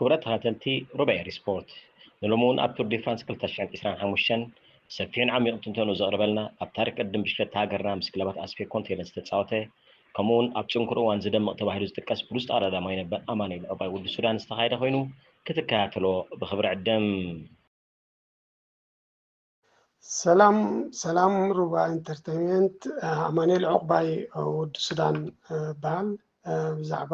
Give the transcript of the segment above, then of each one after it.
ክቡራት ተኸታተልቲ ሩባኤ ስፖርት፣ ንሎሚ እውን ኣብ ቱር ዲ ፍራንስ ክልተ ሽሕን ዕስራን ሓሙሽተን ሰፊሕን ዓሚቕ ትንተኑ ዘቕርበልና፣ ኣብ ታሪክ ቅድም ብሽክለታ ሃገርና ምስ ክለባት ኣስፌኮን ቴለን ዝተጻወተ፣ ከምኡ እውን ኣብ ጽንኩር እዋን ዝደምቕ ተባሂሉ ዝጥቀስ ብሉጽ ተቐዳዳማይ ነበር ኣማኑኤል ዑቕባይ ውዲ ሱዳን ዝተኻየደ ኮይኑ፣ ክትከታተሎ ብኽብሪ ዕድም። ሰላም ሰላም ሩባ ኢንተርቴይንመንት። ኣማኑኤል ዑቕባይ ወዲ ሱዳን እበሃል። ብዛዕባ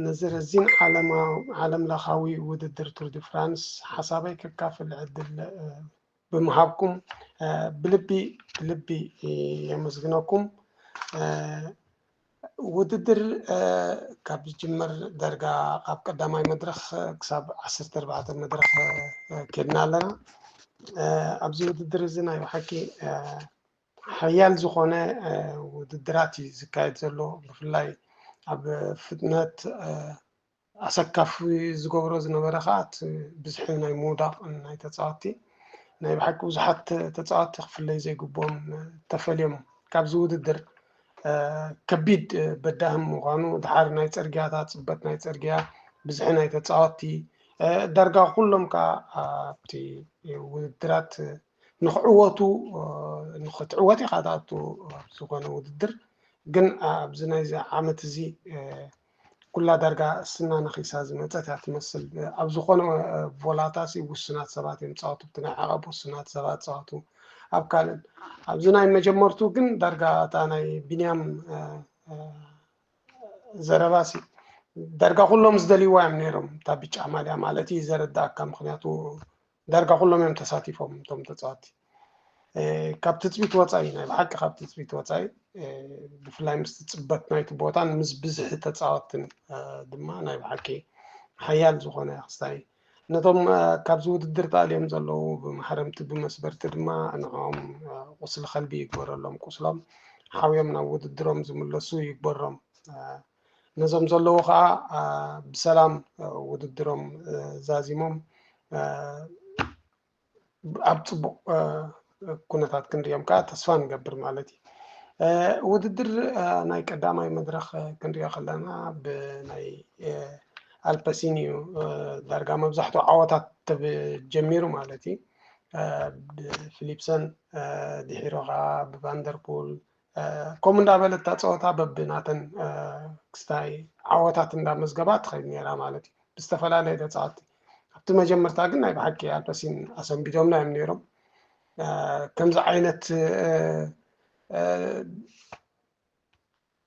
ነዚ ረዚን ዓለማ- ዓለም ለኻዊ ውድድር ቱር ዲ ፍራንስ ሓሳበይ ከካፍል ዕድል ብምሃብኩም ብልቢ ብልቢ የመስግነኩም። ውድድር ካብ ዝጅመር ዳርጋ ካብ ቀዳማይ መድረኽ ክሳብ ዓሰርተ ኣርባዕተ መድረኽ ኬድና ኣለና። ኣብዚ ውድድር እዚ ናይ ብሓቂ ሓያል ዝኾነ ውድድራት እዩ ዝካየድ ዘሎ። ብፍላይ ኣብ ፍጥነት ኣሰካፊ ዝገብሮ ዝነበረ ከዓ እቲ ብዝሒ ናይ ምውዳቕ ናይ ተፃወትቲ ናይ ብሓቂ ብዙሓት ተፃወትቲ ክፍለዩ ዘይግብኦም ተፈልዮም ካብዚ ውድድር ከቢድ በዳህም ምዃኑ ድሓር ናይ ፅርግያታት ፅበት ናይ ፅርግያ ብዝሒ ናይ ተፃወትቲ ዳርጋ ኩሎም ከዓ ኣብቲ ውድድራት ንክዕወቱ ንክትዕወት ኢካ ትኣቱ ዝኾነ ውድድር ግን ኣብዚ ናይዚ ዓመት እዚ ኩላ ዳርጋ ስና ነኺሳ ዝመፀት እያ ትመስል። ኣብ ዝኾነ ቮላታ ሲ ውስናት ሰባት እዮም ፃወቱ፣ ብቲ ናይ ዓቐብ ውስናት ሰባት ፃወቱ። ኣብ ካልእ ኣብዚ ናይ መጀመርቱ ግን ዳርጋ እታ ናይ ቢንያም ዘረባ ሲ ዳርጋ ኩሎም ዝደልይዋ እዮም ነይሮም እታ ብጫ ማልያ ማለት እዩ ዘረዳእካ። ምክንያቱ ዳርጋ ኩሎም እዮም ተሳቲፎም እቶም ተፃወቲ። ካብ ትፅቢት ወፃኢ ናይ ብሓቂ ካብ ትፅቢት ወፃኢ ብፍላይ ምስ ትፅበት ናይቲ ቦታን ምስ ብዝሒ ተፃወትን ድማ ናይ ብሓቂ ሓያል ዝኾነ ክስታይ ነቶም ካብዚ ውድድር ተኣልዮም ዘለዉ ብማሕረምቲ ብመስበርቲ ድማ ንዕኦም ቁስሊ ከልቢ ይግበረሎም፣ ቁስሎም ሓውዮም ናብ ውድድሮም ዝምለሱ ይግበሮም። ነዞም ዘለዉ ከዓ ብሰላም ውድድሮም ዛዚሞም ኣብ ፅቡቅ ኩነታት ክንሪኦም ከዓ ተስፋ ንገብር ማለት እዩ። ውድድር ናይ ቀዳማይ መድረክ ክንሪኦ ከለና ብናይ ኣልፐሲን እዩ ዳርጋ መብዛሕትኡ ዓወታት ተጀሚሩ ማለት እዩ። ብፊሊፕሰን ድሒሩ ከዓ ብቫንደርፑል ከምኡ እንዳበለ እታ ፀወታ በብናተን ክስታይ ዓወታት እንዳመዝገባ ትኸይድ ነይራ ማለት እዩ ብዝተፈላለየ ተፃወቲ። ኣብቲ መጀመርታ ግን ናይ ብሓቂ ኣልፐሲን ኣሰንቢዶምና እዮም ነይሮም። ከምዚ ዓይነት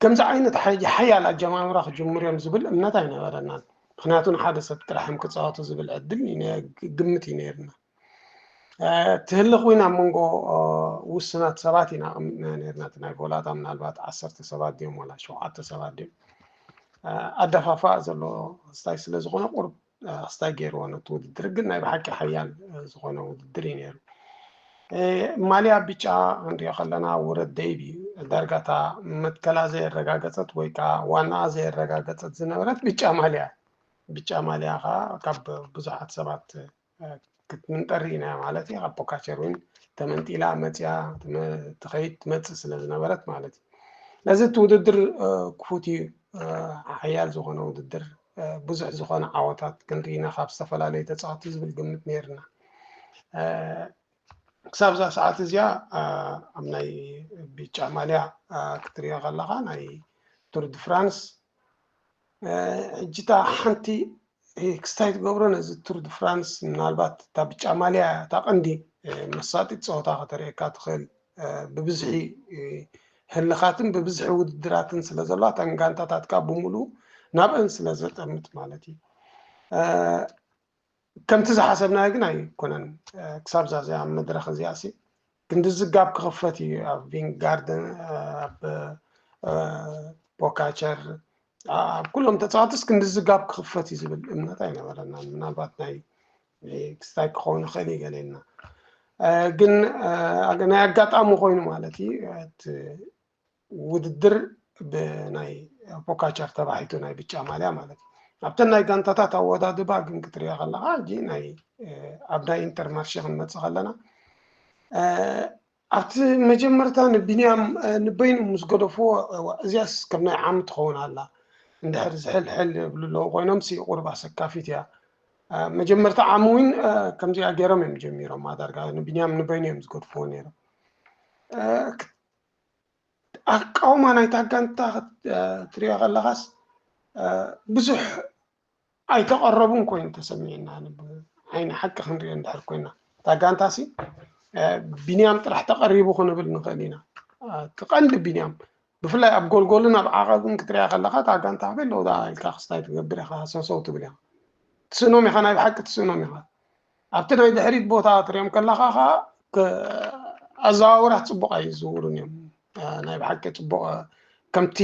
ከምዚ ዓይነት ሓያል ኣጀማምራ ክጅምሩ እዮም ዝብል እምነት ኣይነበረናን። ምክንያቱ ንሓደ ሰብ ጥራሕ እዮም ክፃወቱ ዝብል ዕድል ግምት እዩ ነይርና። ትህሊ ኮይና ኣብ መንጎ ውስናት ሰባት ኢና ኣቐሚጥና ነርና። እቲ ናይ ቮላታ ምናልባት ዓሰርተ ሰባት ድዮም ዋላ ሸውዓተ ሰባት ድዮም ኣደፋፋእ ዘሎ ክስታይ ስለ ዝኾነ ቁርብ ክስታይ ገይርዎ ነቲ ውድድር ግን ናይ ብሓቂ ሓያል ዝኾነ ውድድር እዩ ነይሩ። ማልያ ብጫ ክንሪኦ ከለና ውረድ ደይብ እዩ። ዳርጋታ መትከላ ዘየረጋገፀት ወይ ከዓ ዋናኣ ዘየረጋገፀት ዝነበረት ብጫ ማልያ ብጫ ማልያ ከዓ ካብ ብዙሓት ሰባት ክትምንጠር ኢና ማለት እዩ። ካብ ፖካቸር እውን ተመንጢላ መፅያ ትኸይድ ትመፅእ ስለ ዝነበረት ማለት እዩ። ነዚ እቲ ውድድር ክፉት እዩ። ሓያል ዝኾነ ውድድር ብዙሕ ዝኾነ ዓወታት ክንርኢና ካብ ዝተፈላለዩ ተፃወቲ ዝብል ግምት ነይርና። ክሳብ እዛ ሰዓት እዚኣ ኣብ ናይ ብጫ ማልያ ክትሪኦ ከለካ ናይ ቱር ድ ፍራንስ ሕጂ እታ ሓንቲ ክስታይ ትገብሮ ነዚ ቱር ድ ፍራንስ ምናልባት እታ ብጫ ማልያ እታ ቀንዲ መሳጢት ፀወታ ከተርእየካ ትኽእል ብብዝሒ ህልኻትን ብብዝሒ ውድድራትን ስለ ዘለዋ እተን ጋንታታት ከዓ ብምሉኡ ናብአን ስለ ዘጠምት ማለት እዩ። ከምቲ ዝሓሰብናዮ ግን ኣይኮነን። ክሳብ ዛዚኣ መድረክ እዚኣ ሲ ክንዲ ዝጋብ ክኽፈት እዩ ኣብ ቪንጋርድን ኣብ ቦካቸር ኣብ ኩሎም ተፃዋትስ ክንዲ ዝጋብ ክኽፈት እዩ ዝብል እምነት ኣይነበረና። ምናልባት ናይ ክስታይ ክኸውን ይኽእል እዩ ገሌና ግን ናይ ኣጋጣሚ ኮይኑ ማለት እዩ። ውድድር ብናይ ፖካቸር ተባሒቱ ናይ ብጫ ማልያ ማለት እዩ። ኣብተን ናይ ጋንታታት ኣወዳድባ ግን ክትሪኦ ከለካ ሕጂ ናይ ኣብ ናይ ኢንተርማርሽ ክንመፅእ ከለና ኣብቲ መጀመርታ ንቢንያም ንበይኑ ምስ ገደፍዎ እዚኣስ ከም ናይ ዓሚ ትኸውን ኣላ እንድሕር ዝሕልሕል ይብሉ ኣለዉ ኮይኖም ሲ ቁርብ ኣሰካፊት እያ። መጀመርታ ዓሚ እውን ከምዚኣ ገይሮም እዮም ጀሚሮም። ኣዳርጋ ንቢንያም ንበይኑ እዮም ዝገድፍዎ ነይሮም። ኣቃውማ ናይታ ጋንታ ክትሪኦ ከለኻስ ብዙሕ ኣይተቐረቡን ኮይኑ ተሰሚዕና። ዓይኒ ሓቂ ክንሪኦ እንድሕር ኮይና እታ ጋንታ ሲ ቢንያም ጥራሕ ተቐሪቡ ክንብል ንኽእል ኢና። እቲ ቀንዲ ቢንያም ብፍላይ ኣብ ጎልጎልን ኣብ ዓቐብን ክትሪኣ ከለኻ እታ ጋንታ ከበይ ኣለዉ ደኣ ኢልካ ክስታይ ትገብር ኢኻ፣ ሰሰው ትብል ኢኻ። ትስእኖም ኢኻ፣ ናይ ብሓቂ ትስእኖም ኢኻ። ኣብቲ ናይ ድሕሪት ቦታ ትሪኦም ከለኻ ከዓ ኣዘዋውራት ፅቡቕ ኣይዝውሩን እዮም። ናይ ብሓቂ ፅቡቕ ከምቲ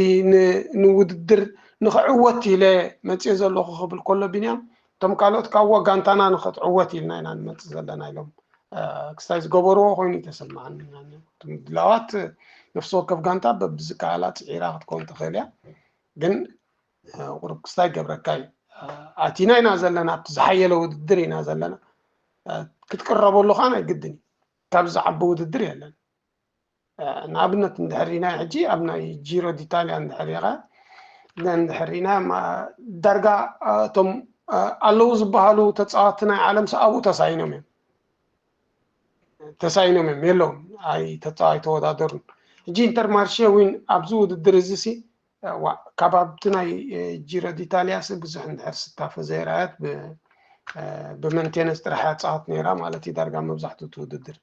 ንውድድር ንኽዕወት ኢለ መፅእ ዘለኹ ክብል ከሎ ቢንያም እቶም ካልኦት ካብ ጋንታና ንኽትዕወት ኢልና ኢና ንመፅእ ዘለና ኢሎም ክስታይ ዝገበርዎ ኮይኑ እዩ ተሰማዓኒ። ምድላዋት ነፍሲ ወከፍ ጋንታ በብዝከኣላ ፅዒራ ክትከውን ትኽእል እያ፣ ግን ቁሩብ ክስታይ ገብረካ እዩ። ኣቲና ኢና ዘለና ኣብቲ ዝሓየለ ውድድር ኢና ዘለና። ክትቅረበሉ ከዓ ናይ ግድን እዩ። ካብዚ ዝዓቢ ውድድር የለን። ንኣብነት እንድሕር ሪና ሕጂ ኣብ ናይ ጂሮ ዲታልያ እንድሕር ሪኻ እንድሕር ሪና ዳርጋ እቶም ኣለዉ ዝበሃሉ ተፃወትቲ ናይ ዓለም ሰኣብኡ ተሳይኖም እዮም ተሳይኖም እዮም የለውን ኣይተወዳደሩን። ሕጂ ኢንተርማርሼ እውን ኣብዚ ውድድር እዚ ሲ ካብ ኣብቲ ናይ ጂሮ ዲታልያ ሲ ብዙሕ እንድሕር ስታፈ ዘይረኣየት ብመንቴነንስ ጥራሕ እያ ትፃወት ነይራ ማለት እዩ ዳርጋ መብዛሕትኡ እቲ ውድድር።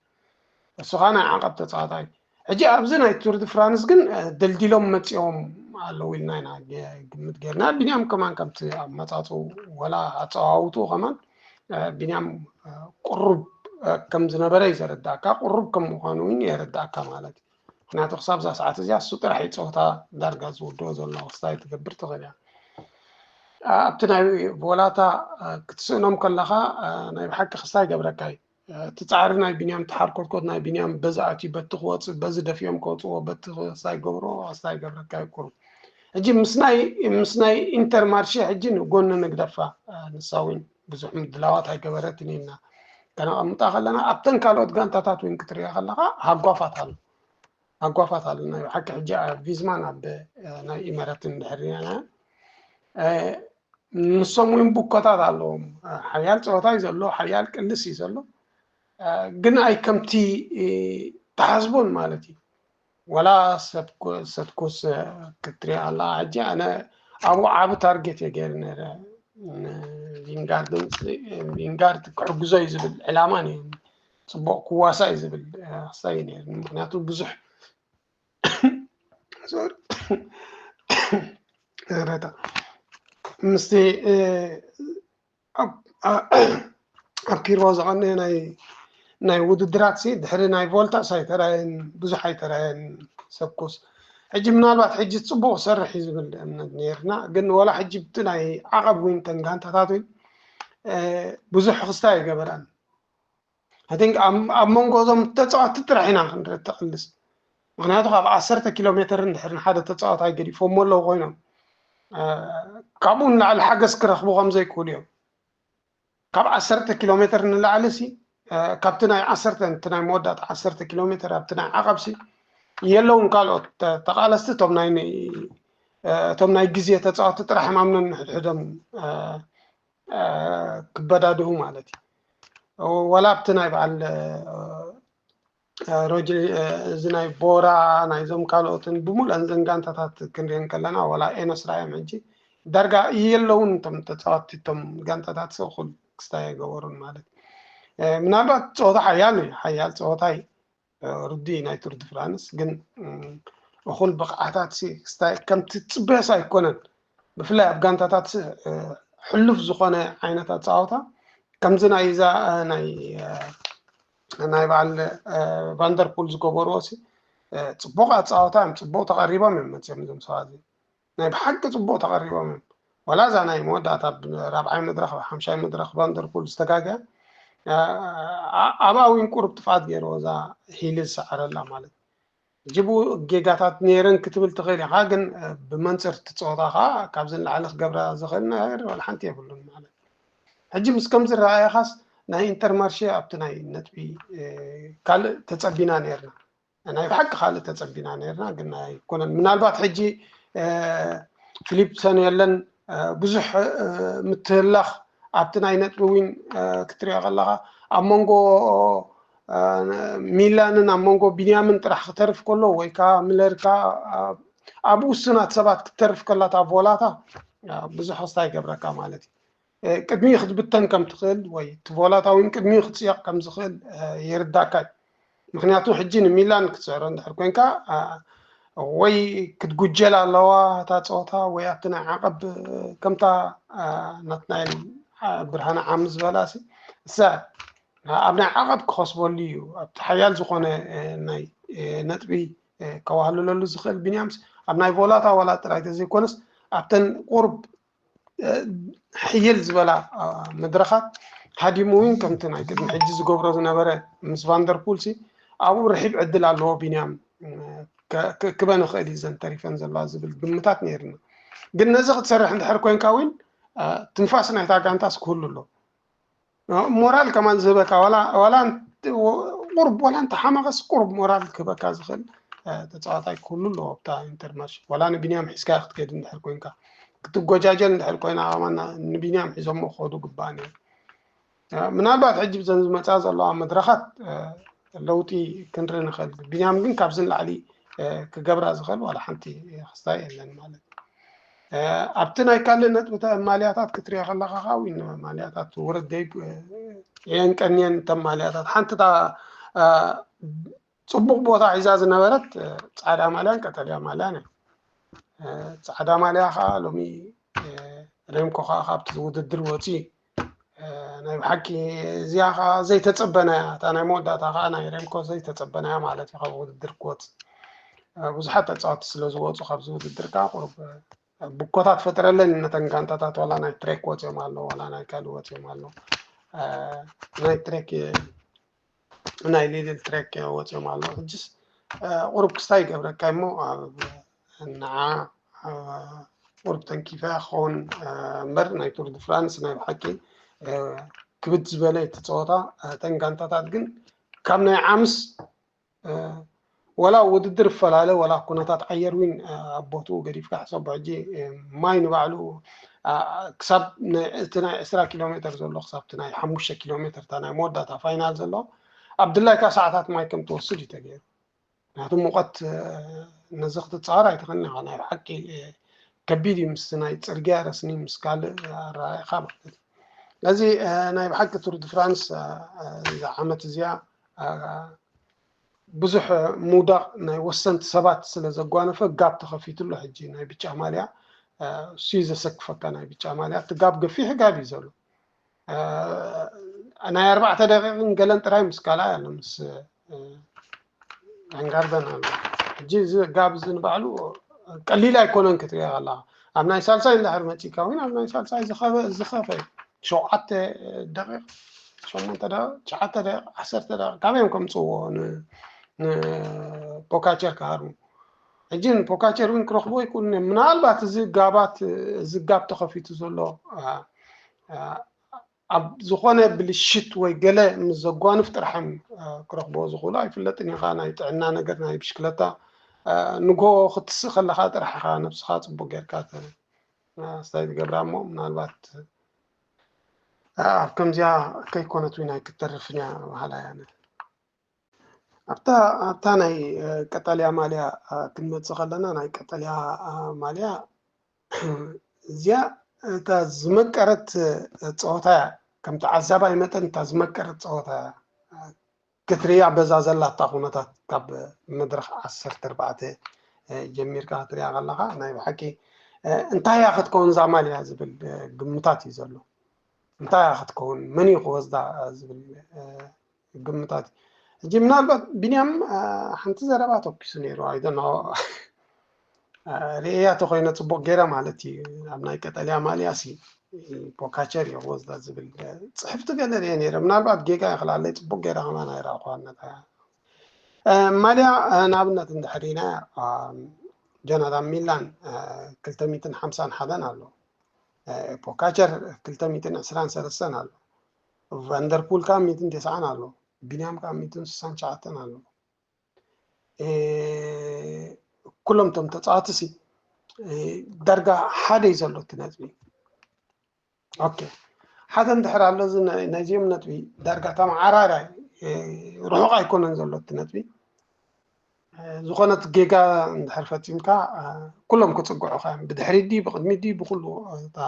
እሱ ከዓ ናይ ዓቐብ ተፃዋታይ። ሕጂ ኣብዚ ናይ ቱር ድ ፍራንስ ግን ደልዲሎም መፂኦም ኣለዉ ኢልና ኢና ግምት ገይርና። ቢንያም ከማን ከምቲ ኣመፃፅኡ ወላ ኣፀዋውትኡ ከማን ቢንያም ቁሩብ ከም ዝነበረ እዩ ዘረዳእካ። ቁሩብ ከም ምዃኑ እውን የረዳእካ ማለት እዩ። ምክንያቱ ክሳብ እዛ ሰዓት እዚኣ እሱ ጥራሕ እዩ ፀወታ ዳርጋ ዝውድኦ ዘሎ ክስታይ ትገብር ትኽእል እያ። ኣብቲ ናይ ቮላታ ክትስእኖም ከለኻ ናይ ብሓቂ ክስታይ ገብረካ እዩ። እቲ ፃዕሪ ናይ ቢንያም ተሓርኮትኮት ናይ ቢንያም በዚ ኣትዩ በቲ ክወፅእ በዚ ደፊኦም ከውፅዎ በቲ ክስታይ ገብሮ ክስታይ ገብረካ እዩ ቁሩብ። ሕጂ ምስ ናይ ምስ ናይ ኢንተርማርሼ ሕጂ ንጎኒ ንግደፋ ንሳ እውን ብዙሕ ምድላዋት ኣይገበረትን ኢልና ከነቐምጣ ከለና ኣብተን ካልኦት ጋንታታት እውን ክትሪኦ ከለካ ሃጓፋት ኣሎ ሃጓፋት ኣሎ ናይ ብሓቂ ሕጂ ኣብ ቪዝማን ኣብ ናይ ኢመረትን እንድሕር ሪናና ንሶም እውን ቡኮታት ኣለዎም። ሓያል ፀወታ እዩ ዘሎ፣ ሓያል ቅልስ እዩ ዘሎ፣ ግን ኣይ ከምቲ ተሓስቦን ማለት እዩ። ወላ ሰትኩስ ክትሪኦ ኣላ ሕጂ ኣነ ኣብኡ ዓቢ ታርጌት እየ ገይረ ነረ። ሊንጋርድ ክሕግዞ እዩ ዝብል ዕላማ ነ ፅቡቅ ክዋሳ እዩ ዝብል ክሳይ ነር ምክንያቱ ብዙሕ ረታ ምስቲ ኣብ ኪርቦ ዝቐነ ናይ ናይ ውድድራት ሲ ድሕሪ ናይ ቮልታስ ኣይተራየን ብዙሕ ኣይተራየን። ሰብኩስ ሕጂ ምናልባት ሕጂ ፅቡቅ ሰርሕ እዩ ዝብል እምነት ነርና ግን ወላ ሕጂ ብቲ ናይ ዓቐብ ወይንተን ጋንታታት ወይ ብዙሕ ክስታ ኣይገበራን። ኣብ መንጎ እዞም ተፃዋቲ ጥራሕ ኢና ክንርኢ ተቕልስ ምክንያቱ ካብ ዓሰርተ ኪሎ ሜትር እንድሕር ንሓደ ተፃዋታይ ገዲፎሞ ኣለዉ ኮይኖም ካብኡ ንላዕሊ ሓገዝ ክረኽቡ ከም ዘይክእሉ እዮም። ካብ ዓሰርተ ኪሎ ሜትር ንላዕሊ ሲ ካብቲ ናይ ዓሰርተ እቲ ናይ መወዳእታ ዓሰርተ ኪሎ ሜትር ኣብቲ ናይ ዓቐብ ሲ የለውን ካልኦት ተቓለስቲ እቶም ናይ እቶም ናይ ግዜ ተፃወቲ ጥራሕ ሕማምኖም ንሕድሕዶም ክበዳድሁ ማለት እዩ። ወላ ኣብቲ ናይ በዓል ሮጅ እዚ ናይ ቦራ ናይዞም ካልኦትን ብምሉአን ዘን ጋንታታት ክንሪአን ከለና ወላ ኤኖስ ራዮም ሕጂ ዳርጋ የለውን እቶም ተፃወቲ እቶም ጋንታታት ሰው ኩል ክስታይ ኣይገበሩን ማለት ምናልባት ፀወታ ሓያል እዩ ሓያል ፀወታ እዩ ርዱእ ናይ ቱር ድ ፍራንስ ግን እኹል ብቕዓታት ከምቲ ፅበስ ኣይኮነን። ብፍላይ ኣብ ጋንታታት ሕሉፍ ዝኾነ ዓይነት ኣፃወታ ከምዚ ናይ ዛ ናይ ናይ በዓል ቫንደርፑል ዝገበርዎ ሲ ፅቡቕ ኣፃወታ እዮም። ፅቡቕ ተቐሪቦም እዮም መፅኦም እዞም ሰባት እዚ ናይ ብሓቂ ፅቡቕ ተቐሪቦም እዮም። ወላ እዛ ናይ መወዳእታ ራብዓይ መድረኽ ሓምሻይ መድረኽ ቫንደርፑል ዝተጋገ ኣብኣ እውን ቁሩብ ጥፍኣት ገይርዎ እዛ ሂሊ ዝሰዓረላ ማለት ሕጂ ብኡ ጌጋታት ነይረን ክትብል ትኽእል ኢኻ ግን ብመንፅር እቲ ፀወታ ከዓ ካብዚ ንላዕሊ ክገብራ ዝኽእል ነገር ወላ ሓንቲ የብሉን ማለት ሕጂ ምስ ከምዚ ረኣየኻስ ናይ ኢንተርማርሼ ኣብቲ ናይ ነጥቢ ካልእ ተፀቢና ነርና ናይ ብሓቂ ካልእ ተፀቢና ነርና ግን ኣይኮነን ምናልባት ሕጂ ፊሊፕሰን የለን ብዙሕ ምትህላኽ ኣብቲ ናይ ነጥቢ ዊን ክትሪኦ ከለካ ኣብ መንጎ ሚላንን ኣብ መንጎ ቢንያምን ጥራሕ ክተርፍ ከሎ ወይ ከዓ ምለር ከዓ ኣብ ውሱናት ሰባት ክትተርፍ ከላ እታ ቮላታ ብዙሕ ክስታ ይገብረካ ማለት እዩ። ቅድሚኡ ክትብተን ከም ትኽእል ወይ እቲ ቮላታ እውን ቅድሚኡ ክፅየቕ ከም ዝኽእል ይርዳካ እዩ። ምክንያቱ ሕጂ ንሚላን ክትስዕሮ እንድሕር ኮይንካ ወይ ክትጉጀል ኣለዋ እታ ፀወታ ወይ ኣብቲ ናይ ዓቐብ ከምታ ናትናኤል ብርሃነ ዓሚ ዝበላ እሳ ኣብ ናይ ዓቐብ ክኸስበሉ እዩ። ኣብቲ ሓያል ዝኾነ ናይ ነጥቢ ከዋህልለሉ ዝኽእል ቢንያምስ ኣብ ናይ ቮላታ ዋላ ጥራይ ተዘይኮነስ ኣብተን ቁርብ ሕይል ዝበላ መድረኻት ሃዲሙ እውን ከምቲ ናይ ቅድሚ ሕጂ ዝገብሮ ዝነበረ ምስ ቫንደርፑል ሲ ኣብኡ ርሒብ ዕድል ኣለዎ ቢንያም ክበን ይኽእል እዩ ዘን ተሪፈን ዘለዋ ዝብል ግምታት ነይርና። ግን ነዚ ክትሰርሕ እንድሕር ኮይንካ እውን ትንፋስ ናይታ ጋንታስ ክህሉ ኣሎ። ሞራል ከማን ዝህበካ ዋላ ቁርብ ዋላ እንተሓመቐስ ቁርብ ሞራል ክህበካ ዝኽእል ተፃዋታይ ክህሉ ኣለዎ ኣብታ ኢንተርማሽ ዋላ ንቢንያም ሒዝካ ክትከይድ እንድሕር ኮይንካ ክትጎጃጀል እንድሕር ኮይና ከማን ንቢንያም ሒዞሞ ክኸዱ ግባእ ነይሩ። ምናልባት ሕጂ ብዘን ዝመፃ ዘለዋ መድረኻት ለውጢ ክንርኢ ንኽእል። ቢንያም ግን ካብዚ ንላዕሊ ክገብራ ዝኽእል ዋላ ሓንቲ ክስታይ የለን ማለት እዩ። ኣብቲ ናይ ካልእ ነጥቢ ማልያታት ክትሪኦ ከለካ ከዓ ዊን ማልያታት ውረድ ደይብ የንቀንየን እተን ማልያታት ሓንቲ እታ ፅቡቅ ቦታ ሒዛ ዝነበረት ፃዕዳ ማልያን ቀጠልያ ማልያን እያ። ፃዕዳ ማልያ ከዓ ሎሚ ሬምኮ ከዓ ካብቲ ውድድር ወፂ ናይ ብሓቂ እዚኣ ከዓ ዘይተፀበናያ እታ ናይ መወዳእታ ከዓ ናይ ሬምኮ ዘይተፀበናያ ማለት እዩ ካብ ውድድር ክወፅ ብዙሓት ተፃወቲ ስለ ዝወፁ ካብዚ ውድድር ከዓ ቁሩብ ብኮታት ፈጥረለን ነተን ጋንታታት ዋላ ናይ ትሬክ ወፅኦም ኣለዉ ዋላ ናይ ካልእ ወፅኦም ኣለዉ ናይ ትሬክ ናይ ሊድል ትሬክ ወፅኦም ኣለዉ ሕጅስ ቁሩብ ክስታይ ይገብረካ እሞ ኣብ ንዓ ቁሩብ ተንኪፈ ክኸውን እምበር ናይ ቱር ድ ፍራንስ ናይ ብሓቂ ክብድ ዝበለ እቲ ፀወታ እተን ጋንታታት ግን ካብ ናይ ዓምስ ወላ ውድድር ይፈላለ ወላ ኩነታት ኣየር ዊን ኣብ ቦትኡ ገዲፍካ ሕሰቦ ሕጂ ማይ ንባዕሉ ክሳብ እቲ ናይ ዕስራ ኪሎ ሜትር ዘሎ ክሳብ ናይ ሓሙሽተ ኪሎ ሜትር እታ ናይ መወዳእታ ፋይናል ዘሎ ኣብ ድላይካ ሰዓታት ማይ ከም ትወስድ እዩ ተገይሩ። ምክንያቱ ሙቐት ነዚ ክትፃወር ኣይትኽእልን ኢኻ ናይ ብሓቂ ከቢድ እዩ ምስ ናይ ፅርግያ ረስኒ ምስ ካልእ ኣረኣእኻ ማለት እዩ። ስለዚ ናይ ብሓቂ ቱር ድ ፍራንስ እዛ ዓመት እዚኣ ብዙሕ ምውዳቕ ናይ ወሰንቲ ሰባት ስለ ዘጓነፈ ጋብ ተኸፊቱ ኣሎ ሕጂ ናይ ብጫ ማልያ እሱ እዩ ዘሰክፈካ ናይ ብጫ ማልያ እቲ ጋብ ገፊሕ ጋብ እዩ ዘሎ ናይ ኣርባዕተ ደቂቕን ገለን ጥራይ ምስ ካልኣይ ኣሎ ምስ ቫንጋርደን ኣሎ ሕጂ እዚ ጋብ እዚ ንባዕሉ ቀሊል ኣይኮነን ክትሪኦ ከለካ ኣብ ናይ ሳልሳይ እንድሕር መፂካ እውን ኣብ ናይ ሳልሳይ ዝኸፈ ዝኸፈ ሸውዓተ ደቂቕ ሸሞንተ ደቂቕ ትሽዓተ ደቂቕ ዓሰርተ ደቂቕ ካበዮም ከምፅዎ ንፖካቸር ክሃርሙ ሕጂ ንፖካቸር እውን ክረኽቦ ይክእሉ ምናልባት እዚ ጋባት እዚ ጋብ ተኸፊቱ ዘሎ ኣብ ዝኾነ ብልሽት ወይ ገለ ምስ ዘጓንፍ ጥራሕ እዮም ክረኽቦ ዝኽእሉ ኣይፍለጥን ኢኻ ናይ ጥዕና ነገር ናይ ብሽክለታ ንጎ ክትስእ ከለኻ ጥራሕ ኢኻ ነብስኻ ፅቡቅ ጌርካ ስታይ ትገብራ እሞ ምናልባት ኣብ ከምዚኣ ከይኮነት ዊን ኣይክተርፍን እያ በሃላ እያ ኣብታ ኣብታ ናይ ቀጠልያ ማልያ ክንመፅእ ከለና ናይ ቀጠልያ ማልያ እዚኣ እታ ዝመቀረት ፀወታ እያ ከም ተዓዛባይ መጠን እታ ዝመቀረት ፀወታ እያ ክትርያ በዛ ዘላታ ኩነታት ካብ መድረክ ዓሰርተ ኣርባዕተ ጀሚርካ ክትርያ ከለካ ናይ ብሓቂ እንታይ እያ ክትከውን እዛ ማልያ ዝብል ግምታት እዩ ዘሎ እንታይ እያ ክትከውን መን እዩ ክወስዳ ዝብል ግምታት እዩ ሕጂ ምናልባት ቢንያም ሓንቲ ዘረባ ተኪሱ ነይሩ ኣይደኖ ርእያ ተኮይነ ፅቡቅ ገይረ ማለት እዩ ኣብ ናይ ቀጠልያ ማልያ ሲ ፖካቸር እዩ ክወስዳ ዝብል ፅሕፍቲ ገለ ርየ ነይረ ምናልባት ጌጋ ይክላለይ ፅቡቅ ገይረ ከማን ኣይረእኳ ነታ ማልያ ንኣብነት እንድሕሪና ጆናታን ሚላን ክልተ ሚእትን ሓምሳን ሓደን ኣሎ ፖካቸር ክልተ ሚእትን ዕስራን ሰለስተን ኣሎ ቫንደርፑል ከዓ ሚእትን ተስዓን ኣሎ ቢንያም ከዓ ሚእትን ስሳን ትሽዓተን ኣሎ ኩሎም ቶም ተፃዋትሲ ዳርጋ ሓደ እዩ ዘሎ እቲ ነጥቢ ኦኬ ሓደ እንድሕር ኣሎ፣ እዚ ናይ- ናይዚኦም ነጥቢ ዳርጋ ተመዓራራይ፣ እ፣ ርሑቕ ኣይኮነን ዘሎ እቲ ነጥቢ። እ፣ ዝኾነት ጌጋ እንድሕር ፈጺምካ፣ እ፣ ኩሎም ክጽግዑኻ እዮም። ብድሕሪት ድዩ፣ ብቕድሚት ድዩ፣ ብኹሉ፣ እ፣ እታ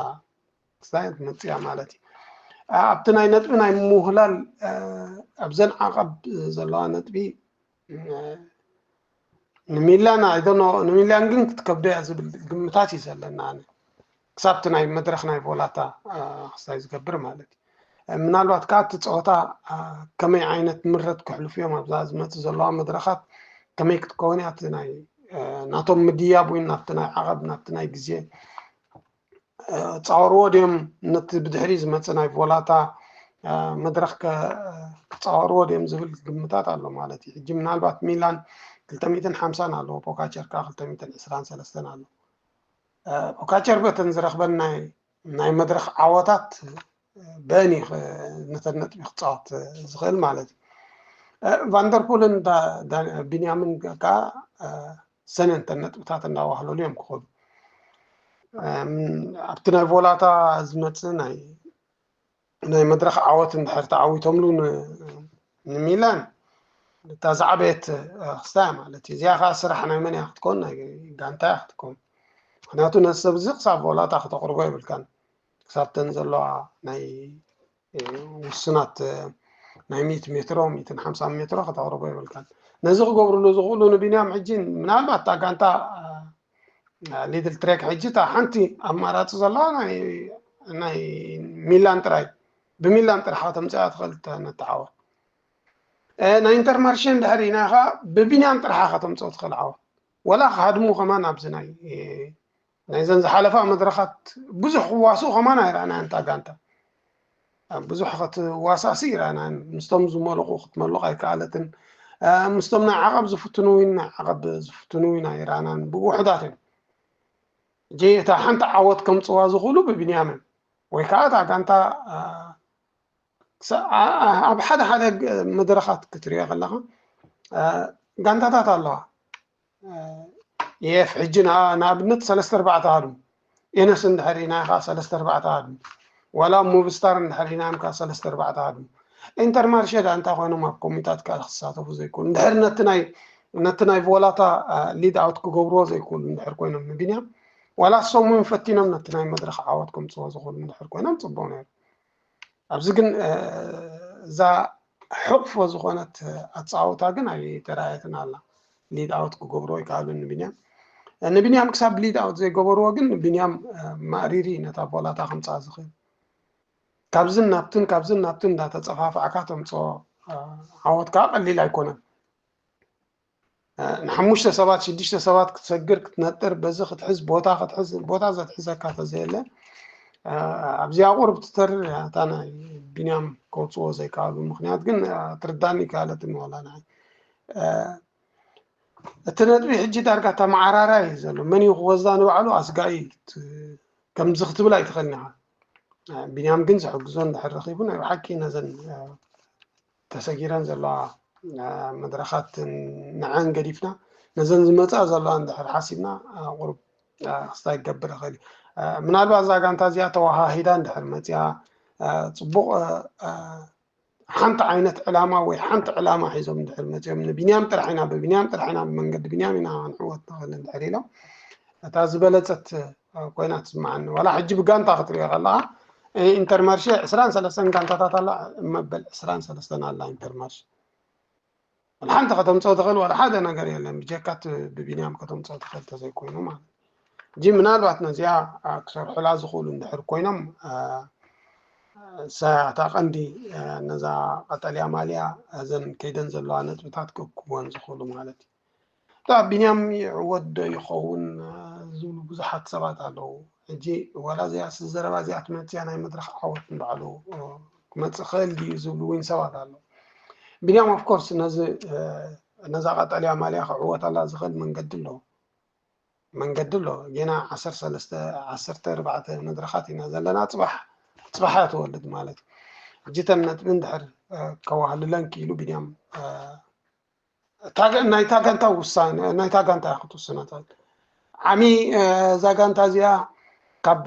ክስታይ ትመጽእ እያ ማለት እዩ። እ፣ ኣብቲ ናይ ነጥቢ ናይ ምውህላል፣ እ፣ ኣብዘን ዓቐብ ዘለዋ ነጥቢ፣ እ፣ ንሚላን፣ I don't know፣ ንሚላን ግን ክትከብዶ እያ ዝብል ግምታት እዩ ዘለና። ኣነ ክሳብ እቲ ናይ መድረኽ ናይ ቮላታ፣ እ፣ ክስታይ ዝገብር ማለት እዩ። እ፣ ምናልባት ከዓ እቲ ፀወታ፣ እ፣ ከመይ ዓይነት ምረት ክሕልፉ እዮም ኣብዛ ዝመፅእ ዘለዋ መድረኻት፣ ከመይ ክትከውን እያ፣ እቲ ናይ፣ እ፣ ናቶም ምድያብ ወይ ናብቲ ናይ ዓቐብ፣ ናብቲ ናይ ግዜ፣ እ፣ ፃወርዎ ድዮም፣ ነቲ ብድሕሪ ዝመፅእ ናይ ቮላታ፣ እ፣ መድረኽ ከ-፣ ክፃወርዎ ድዮም ዝብል ግምታት ኣሎ ማለት እዩ። ሕጂ ምናልባት ሚላን ክልተ ሚእትን ሓምሳን ኣለዎ፣ ፖካቸር ከዓ ክልተ ሚእትን ዕስራን ሰለስተን ኣሎ። እ፣ ፖካቸር በተን ዝረኽበን ናይ፣ ናይ መድረኽ ዓወታት፣ እ፣ በእን እዩ ኸ-፣ ነተን ነጥቢ ክፃወት ዝኽእል ማለት እዩ። እ፣ ቫንደርፑልን ዳ-፣ ዳ-፣ ቢንያምን ከዓ፣ እ፣ ሰነንተን ነጥብታት እናዋህለሉ እዮም ክኸዱ። እም፣ ኣብቲ ናይ ቮላታ ዝመፅእ ናይ፣ ናይ መድረኽ ዓወት እንድሕር ተዓዊቶምሉ ን-፣ ንሚላን፣ እታ ዝዓበየት፣ እ፣ ክስታይ ማለት እዩ። እዚኣ ከዓ ስራሕ ናይ መን እያ ክትኮን? ናይ ጋንታ እያ ክትኮን። ምክንያቱ ነዚ ሰብ እዚ ክሳብ ቮላታ ክተቕርቦ የብልካን። ክሳብ ተን ዘለዋ ናይ፣ እ፣ ውሱናት፣ እ፣ ናይ ሚእቲ ሜትሮ፣ ሚእትን ሓምሳን ሜትሮ ከተቕርቦ የብልካን። ነዚ ክገብርሉ ዝኽእሉ ንቢንያም ሕጂ ምናልባት እታ ጋንታ፣ እ፣ ሊድል ትሬክ ሕጂ እታ ሓንቲ ኣማራፂ ዘለዋ ናይ፣ ናይ ሚላን ጥራይ፣ ብሚላን ጥራሕ ከተምፅኣ ትኽእል እተ-፣ ነተዓወት። እ፣ ናይ ኢንተርማርሼ እንድሕር ኢና ከዓ ብቢንያም ጥራሓ ከተምፅኦ ትኽእል ዓወት። ወላ ክሃድሙ ከማን ኣብዚ ናይ፣ እ፣ ናይዘን ዝሓለፋ መድረኻት ብዙሕ ክዋስኡ ከማን ኣይረኣናን እታ ጋንታ። ብዙሕ ክትዋሳእሲ ኣይረኣናን። ምስቶም ዝመልቑ ክትመልቕ ኣይከኣለትን። እ፣ ምስቶም ናይ ዓቐብ ዝፍትኑ እውን ናይ ዓቐብ ዝፍትኑ እውን ኣይረኣናን። ብውሑዳት እዮም። ሕጂ እታ ሓንቲ ዓወት ከምፅዋ ዝኽእሉ ብቢንያም እዮም። ወይ ከዓ እታ ጋንታ፣ እ፣ ክሳ-፣ ኣ-፣ ኣ-፣ ኣብ ሓደ ሓደ ግ-፣ መድረኻት ክትሪኦ ከለኻ፣ እ፣ ጋንታታት ኣለዋ። እ፣ ኤፍ ሕጂ ንኣ-፣ ንኣብነት ሰለስተ ኣርባዕተ ሃድሙ። ኤነስ እንድሕር ኢልና ከዓ ሰለስተ ኣርባዕተ ሃድሙ። ዋላ ሙቭስታር እንድሕር ኢልና ከዓ ሰለስተ ኣርባዕተ ሃድሙ። ኢንተርማርሼ ደኣ እንታይ ኮይኖም ኣብ ኮሚታት ከዓ ክሳተፉ ዘይክእሉ? እንድሕር ነቲ ናይ፣ ነቲ ናይ ቮላታ፣ እ፣ ሊድ ኣውት ክገብርዎ ዘይክእሉ እንድሕር ኮይኖም ንቢንያም፣ ዋላ እሶም እውን ፈቲኖም ነቲ ናይ መድረኽ ዓወት ከምፅዎ ዝኽእሉ እንድሕር ኮይኖም ፅቡቕ ነይሩ። ኣብዚ ግን፣ እ፣ እዛ ሕቕፎ ዝኾነት ኣጻውታ ግን ኣይተራእየትን ኣላ። ሊድ ኣውት ክገብሮ ይከኣሉ ንቢንያም። ንቢንያም ክሳብ ሊድ ኣውት ዘይገበርዎ ግን ንቢንያም፣ እ፣ ማእሪሪ ነታ ቦላታ ከምጽኣ ዝኽእል። ካብዝን ናብትን፣ ካብዝን ናብትን እንዳተጸፋፋዕካ ተምጽኦ፣ እ፣ ዓወት ከኣ ቀሊል ኣይኮነን። እ፣ ንሓሙሽተ ሰባት፣ ሽዱሽተ ሰባት ክትሰግር፣ ክትነጥር፣ በዚ ክትሕዝ፣ ቦታ ክትሕዝ፣ ቦታ ዘትሕዘካ ተዘየለ፣ እ፣ ኣብዚኣ ቁሩብ ትተርር እያ እታ ናይ ቢንያም ከውጽዎ ዘይከኣሉ ምኽንያት ግን፣ እ፣ ትርዳኒ ይከኣለትኒ ዋላ ንዓይ። እ፣ እቲ ነጥቢ ሕጂ ዳርጋ ተመዓራራይ እዩ ዘሎ። መን እዩ ክወዛ ንባዕሉ ኣስጋኢ ት-፣ ከምዚ ክትብል ኣይትኽእልን ኢኻ። እ፣ ቢንያም ግን ዝሕግዞ እንድሕር ረኺቡ ናይ ብሓቂ ነዘን፣ እ፣ ተሰጊረን ዘለዋ፣ እ፣ መድረኻት ንዐን ገዲፍና ነዘን ዝመጻ ዘለዋ እንድሕር ሓሲብና፣ እ፣ ቁሩብ፣ እ፣ ክስታይ ክገብር ይኽእል እዩ። እ፣ ምናልባት እዛ ጋንታ እዚኣ ተወሃሂዳ እንድሕር መጺኣ፣ እ፣ ጽቡቕ፣ እ፣ እ፣ ሓንቲ ዓይነት ዕላማ ወይ ሓንቲ ዕላማ ሒዞም እንድሕር መጺኦም ንቢንያም ጥራሕ ኢና፣ ብቢንያም ጥራሕ ኢና፣ ብመንገዲ ቢንያም ኢና ክንዕወት ንኽእል እንድሕር ኢሎም እታ ዝበለጸት፣ እ፣ ኮይና ትስምዓኒ። ዋላ ሕጂ ብጋንታ ክትሪኦ ከለኻ፣ እ፣ ኢንተርማርሼ ዕስራን ሰለስተን ጋንታታት ኣላ፣ መበል ዕስራን ሰለስተን ኣላ ኢንተርማርሼ። ዋላ ሓንቲ ከተምጽኦ ትኽእል ዋላ ሓደ ነገር የለን፣ ብጀካ እቲ ብቢንያም ከተምጽኦ ትኽእል ተዘይኮይኑ ማለት እዩ። ሕጂ ምናልባት ነዚኣ፣ እ፣ ክሰርሑላ ዝኽእሉ እንድሕር ኮይኖም፣ እ፣ እሳ እታ ቀንዲ፣ እ፣ ነዛ ቀጠልያ ማልያ እዘን ከይደን ዘለዋ ነጥብታት ክእክብወን ዝኽእሉ ማለት እዩ። እታ ቢንያም ይዕወት ዶ ይኸውን፣ እ፣ ዝብሉ ብዙሓት ሰባት ኣለዉ። ሕጂ ዋላ እዚኣ ስ-፣ ዘረባ እዚኣ ትመጽእ እያ ናይ መድረኽ ዓወት ንባዕሉ፣ እ፣ ክመጽእ ክእል ድዩ ዝብሉ እውን ሰባት ኣለዉ። ቢንያም ኦፍ ኮርስ ነዚ፣ እ፣ ነዛ ቀጠልያ ማልያ ክዕወታላ ዝኽእል መንገዲ ኣለዎ። መንገዲ ኣሎ። ጌና ዓሰርተ ሰለስተ፣ ዓሰርተ ኣርባዕተ መድረኻት ኢና ዘለና። ጽባሕ፣ ጽባሕ እያ ትወልድ ማለት እዩ። ሕጂ እተን ነጥቢ እንድሕር፣ እ፣ ከዋህልለን ክኢሉ ቢንያም፣ እ፣ እታ ገ-፣ ናይታ ጋንታ ውሳነ፣ ናይታ ጋንታ እያ ክትውስና ትኽእል። ዓሚ፣ እ፣ እዛ ጋንታ እዚኣ ካብ፣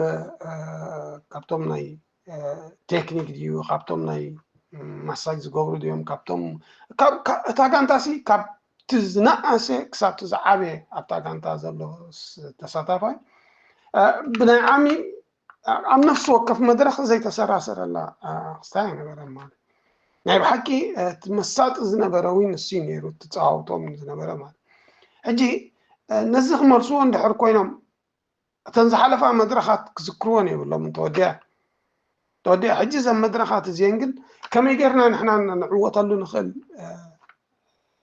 እ፣ ካብቶም ናይ ቴክኒክ ድዩ፣ ካብቶም ናይ ማሳጅ ዝገብሩ ድዮም፣ ካብቶም እታ ጋንታ ሲ ካብቲ ዝነኣሰ ክሳብቲ ዝዓበየ ኣብታ ጋንታ ዘሎ ተሳታፋይ ብናይ ዓሚ ኣብ ነፍሲ ወከፍ መድረኽ ዘይተሰራሰረላ ክስታይ ኣይነበረን። ማለት ናይ ብሓቂ እቲ መሳጢ ዝነበረ ዊን ንሱ ነይሩ፣ ትፃወቶም ዝነበረ ማለት። ሕጂ ነዚ ክመልስዎ እንድሕር ኮይኖም እተን ዝሓለፋ መድረኻት ክዝክርዎን የብሎም። እንተወዲያ ተወዲያ ሕጂ ዘም መድረኻት እዚአን ግን ከመይ ጌርና ንሕና ንዕወተሉ ንኽእል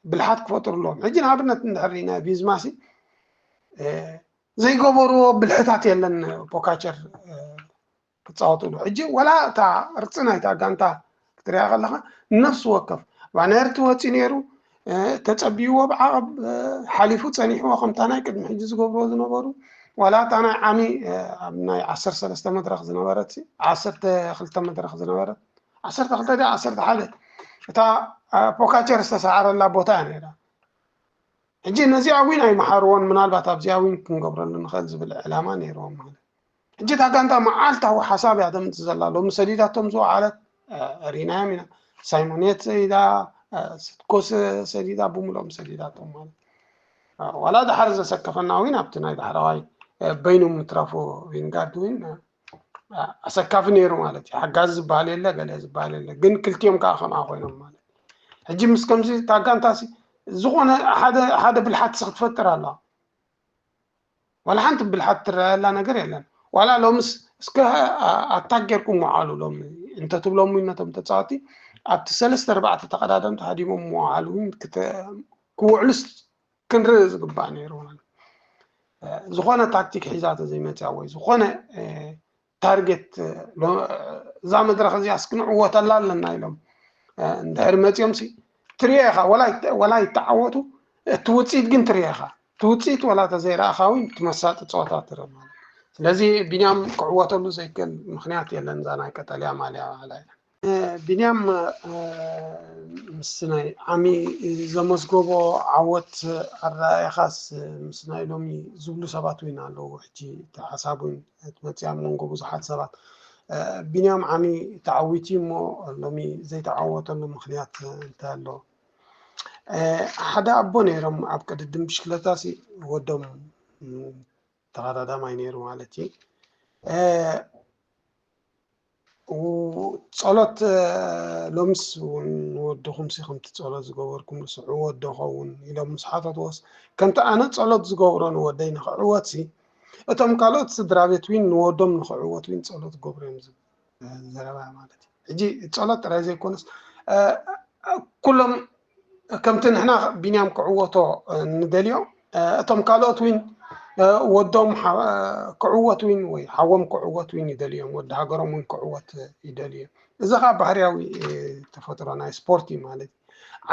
ብልሓት ክፈጥሩ ኣለዎም። ሕጂ ንኣብነት እንድሕር ኢና ቢዝማሲ ዘይገበርዎ ብልሕታት የለን። ፖካቸር ክፃወትሉ ሕጂ ወላ እታ ቅርፂ ናይታ ጋንታ ክትሪያ ከለካ ነፍሲ ወከፍ ባነር ትወፂ ነይሩ። ተፀቢይዎ ብዓቐብ ሓሊፉ ፀኒሕዎ ከምታ ናይ ቅድሚ ሕጂ ዝገብርዎ ዝነበሩ ዋላ እታ ናይ ዓሚ ኣብ ናይ ዓሰርተ ሰለስተ መድረክ ዝነበረት ዓሰርተ ክልተ መድረክ ዝነበረት ዓሰርተ ክልተ ደ ዓሰርተ ሓደ እታ ፖካቸር ዝተሰዓረላ ቦታ እያ ነይራ። ሕጂ ነዚኣ ዊን ኣይመሓርዎን ምናልባት ኣብዚኣ ዊን ክንገብረሉ ንኽእል ዝብል ዕላማ ነይርዎም ማለት። ሕጂ እታ ጋንታ መዓልታዊ ሓሳብ እያ ተምፅእ ዘላ። ሎሚ ሰዲዳቶም ዝወዓለት ሪናዮም ኢና። ሳይሞኔት ሰዲዳ፣ ስኮስ ሰዲዳ፣ ብምሎም ሰዲዳቶም ማለት። ዋላ ድሓር ዘሰከፈና ዊን ኣብቲ ናይ ዳሕረዋይ በይኑ ምትረፉ ዊንጋርድ ዊን ኣሰካፊ ነይሩ ማለት እዩ። ሓጋዚ ዝበሃል የለ ገለ ዝበሃል የለ፣ ግን ክልቲኦም ከዓ ከምኣ ኮይኖም ማለት። ሕጂ ምስ ከምዚ እታ ጋንታ ሲ ዝኾነ ሓደ ሓደ ብልሓት ሲ ክትፈጥር ኣለዋ። ዋላ ሓንቲ ብልሓት ትረኣየላ ነገር የለን። ዋላ ሎምስ እስከ ኣታክ ጌርኩም ወዓሉ ሎም እንተትብሎም ነቶም ተፃወቲ ኣብቲ ሰለስተ ኣርባዕተ ተቐዳደምቲ ሃዲሞም ወዓሉ እውን ክተ- ክውዕሉስ ክንርኢ ዝግባእ ነይሩ። ዝኾነ ታክቲክ ሒዛ ተዘይመፅያ ወይ ዝኾነ ታርጌት እዛ መድረክ እዚኣ እስክንዕወተላ ኣለና ኢሎም እንድሕር መፂኦም ሲ ትሪኦ ኢኻ። ወላ ይተዓወቱ እቲ ውፅኢት ግን ትሪኦ ኢኻ። እቲ ውፅኢት ወላ ተዘይረኣኻ እውን እቲ መሳጢ ፀወታ ትርኢ ማለት። ስለዚ ቢንያም ክዕወተሉ ዘይክእል ምክንያት የለን። እዛ ናይ ቀጠልያ ማልያ ባዕላ ኢላ ቢንያም ምስ ናይ ዓሚ ዘመዝገቦ ዓወት ኣረኣእያኻስ ምስ ናይ ሎሚ ዝብሉ ሰባት እውን ኣለዉ። ሕጂ እቲ ሓሳብ እውን ትመፅእ ኣብ መንጎ ብዙሓት ሰባት ቢንያም ዓሚ ተዓዊቱ እሞ ሎሚ ዘይተዓወተሉ ምክንያት እንታይ ኣሎ? ሓደ ኣቦ ነይሮም ኣብ ቅድድም ብሽክለታ ሲ ወዶም ተቐዳዳማይ ነይሩ ማለት እዩ። ጸሎት ሎምስ እውን ንወድኹም ሲ ከምቲ ጸሎት ዝገበርኩም ንስዕዎ ዶ ኸውን ኢሎም ምስ ሓተትዎስ ከምቲ ኣነ ጸሎት ዝገብሮ ንወደይ ንኽዕወት ሲ እቶም ካልኦት ስድራ ቤት ዊን ንወዶም ንኽዕወት ዊን ጸሎት ገብሩ እዮም ዝብል ዘረባ ማለት እዩ። ሕጂ ጸሎት ጥራይ ዘይኮነስ ኩሎም ከምቲ ንሕና ቢንያም ክዕወቶ ንደልዮ እቶም ካልኦት ዊን ወዶም ክዕወት ዊን ወይ ሓዎም ክዕወት ዊን ይደልዮም፣ ወዲ ሃገሮም ዊን ክዕወት ይደልዮ። እዚ ከዓ ባህርያዊ ተፈጥሮ ናይ ስፖርት እዩ ማለት እዩ።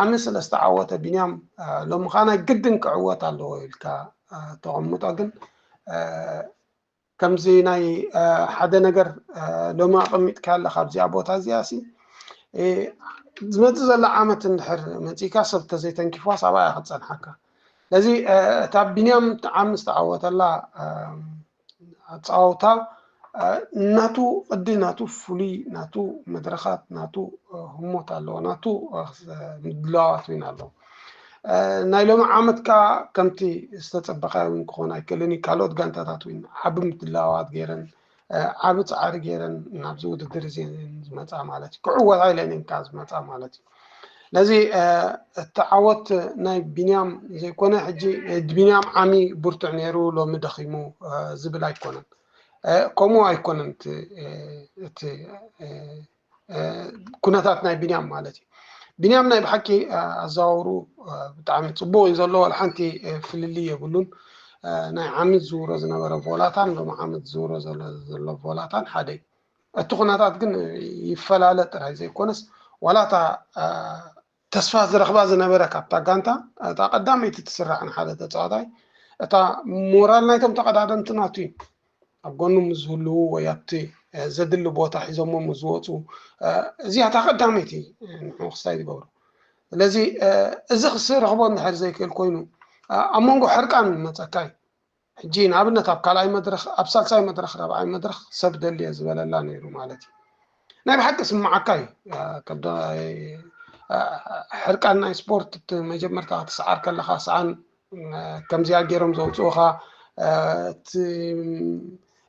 ዓሚ ስለ ዝተዓወተ ቢንያም ሎሚ ከዓ ናይ ግድን ክዕወት ኣለዎ ኢልካ ተቐምጦ ግን ከምዚ ናይ ሓደ ነገር ሎሚ ኣቐሚጥካ ኣለካ ኣብዚኣ ቦታ እዚኣ ሲ ዝመፅእ ዘሎ ዓመት እንድሕር መፂእካ ሰብ ተዘይተንኪፍዋ ሳባ እያ ክትፀንሓካ። ስለዚ እታ ቢንያም ዓሚ ዝተዓወተላ ኣፃወታ ናቱ ቅዲ ናቱ ፍሉይ ናቱ መድረኻት ናቱ ህሞት ኣለዎ ናቱ ምድላዋት እውን ኣለዎ። ናይ ሎሚ ዓመት ከዓ ከምቲ ዝተፀበኻዮ እውን ክኾን ኣይክእልን እዩ። ካልኦት ጋንታታት እውን ዓቢ ምድላዋት ገይረን ዓቢ ፃዕሪ ገይረን ናብዚ ውድድር እዚ ዝመፃ ማለት እዩ። ክዕወታ ኢለን እየን ከዓ ዝመፃ ማለት እዩ። ነዚ እቲ ዓወት ናይ ቢንያም ዘይኮነ ሕጂ ቢንያም ዓሚ ብርቱዕ ነይሩ ሎሚ ደኺሙ ዝብል ኣይኮነን። ከምኡ ኣይኮነን እቲ ኩነታት ናይ ቢንያም ማለት እዩ። ቢንያም ናይ ብሓቂ ኣዘዋውሩ ብጣዕሚ ፅቡቅ እዩ ዘሎ። ዋላ ሓንቲ ፍልልይ የብሉን። ናይ ዓሚ ዝዝውሮ ዝነበረ ቮላታን ሎም ዓሚ ዝዝውሮ ዘሎ ቮላታን ሓደ እዩ። እቲ ኩነታት ግን ይፈላለ ጥራይ ዘይኮነስ ዋላ እታ ተስፋ ዝረኽባ ዝነበረ ካብታ ጋንታ እታ ቀዳመይቲ ትስራሕ ንሓደ ተፃዋታይ እታ ሞራል ናይቶም ተቐዳደምቲ ናቱ እዩ። ኣብ ጎኑ ምስ ዝህልዉ ወይ ኣብቲ ዘድሊ ቦታ ሒዞሞ ምስ ዝወፁ እዚኣ እታ ቀዳመይቲ ንሕኡ ክስታይ ዝገብሩ። ስለዚ እዚ ክስ ረኽቦ እንድሕር ዘይክእል ኮይኑ ኣብ መንጎ ሕርቃን መፀካይ ሕጂ ንኣብነት ኣብ ካልኣይ መድረኽ ኣብ ሳልሳይ መድረኽ ራብዓይ መድረኽ ሰብ ደልየ ዝበለላ ነይሩ ማለት እዩ። ናይ ብሓቂ ስምዓካ እዩ። ከብዳ ሕርቃን ናይ ስፖርት መጀመርታ ክትስዓር ከለካ ሰኣን ከምዚኣ ገይሮም ዘውፅኡኻ